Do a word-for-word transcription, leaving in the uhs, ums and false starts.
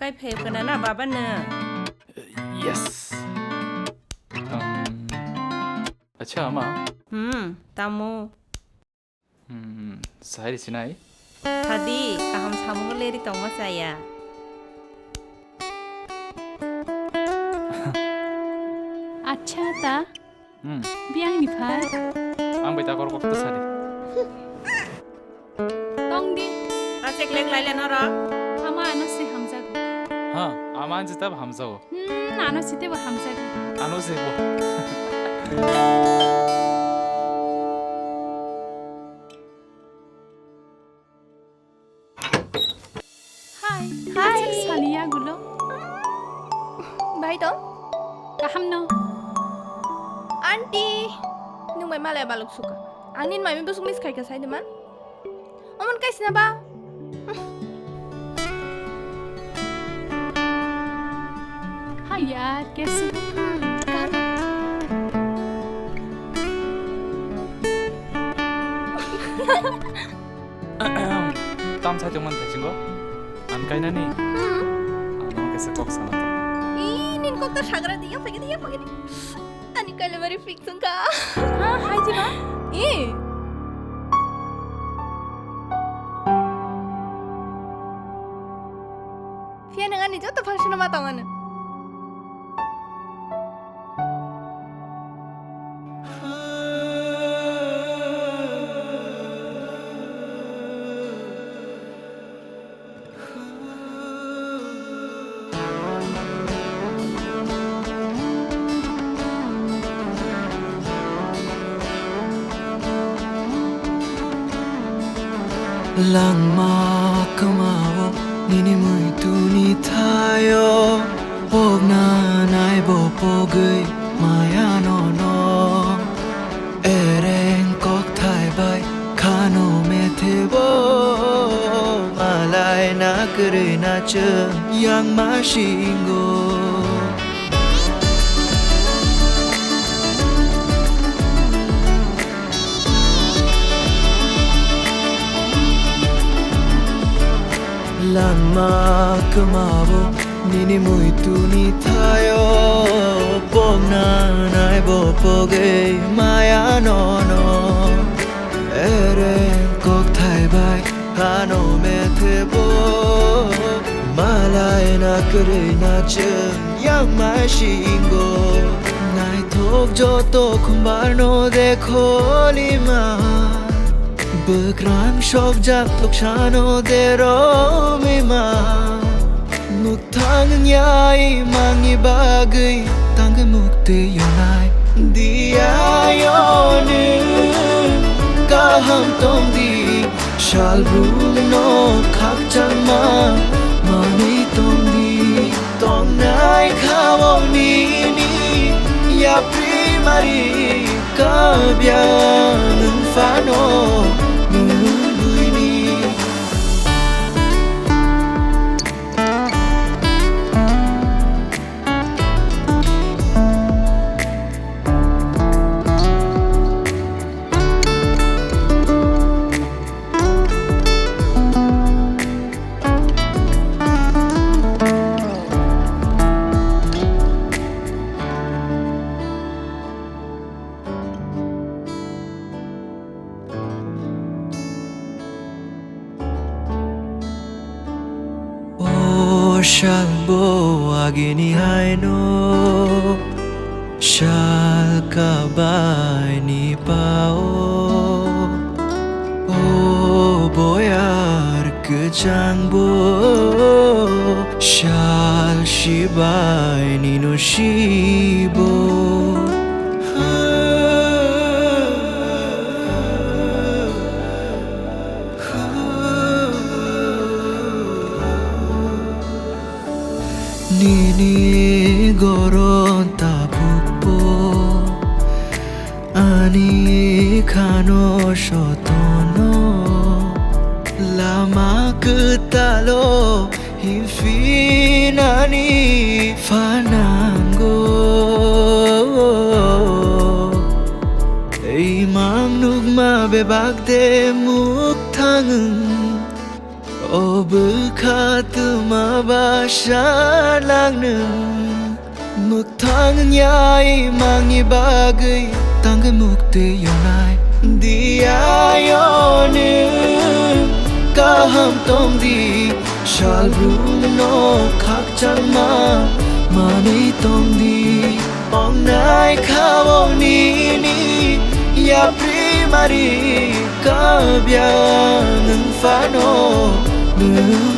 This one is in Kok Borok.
Phai kana na baba no? Yes. Um, acha, ama. Hmm, tamo. Hmm, sahari sinai. Sadi, kaham samung leri tongma saya. Acha ta. Hmm. Biyang ni phai. Ang bai takor kok ta sadi. Tong di. Ta chek lek lai le noro. Ama ano se hamjago. Ha, ama anji tab hamjago. Hmm, ano site bo hamjago. Ano se bo. Hai. Hai. Sani yagulo. Bai to? Kaham no? Aunty, nung bai malaya balok suka. Ang nin mai mi busuk miss khai ka sai de man. Omon kai sina ba? Hai yaar, kaise ho? Hmm, kaham. Tam sai tongmani thaisingo. Ang kainani. Hmm. Ang kaisa kok sana tong. Ih, nin kok ta sagra di, yang pagi di, yang pagi di. Ani kailabari fix wngkha. Ha, hai jiba? Ih. Phiya nang ani joto function ma tong ano. Langma kwmao nini muituni thaio, pokna naibo pogwi maya nono. Ereng kokthai bai khano methebo, malai na kwrwi na chwng yang ma singo. Langma kwmao nini muituni thaio, pokna naibo pogwi maya nono. Ereng kokthai bai hano methebo, malai na kwrwi na chwng yang mai singo. Naithok joto khumbarno de kholima, bwkrang sokjak toksano de romima. Muktang wngya imangni bagwi tangwi mukti yonai. Diya yoni kaham tongdi, salbrumno khakchangma manwi tongdi. Tongnai khao nini yapri mari kabyang wng phano nwng buini. O salbo agini haino, sal kabaini pao. O boyar kwchangbo, sal sibaini no sibo. Nini goron tabukbo ani khano sotono, lama kwtalo himfinani phanango. Imang nukma bebak de mukthang wng. O bwkha twma basa lang nwng, mwkthang wngyai mangni bagwi tangwi muktwi yonai. Diyayo nwng kaham tongdi, salbrumno khakchangma manwi tongdi. Ongnai kha o nini yapri mari, kabyang nwng phano nwng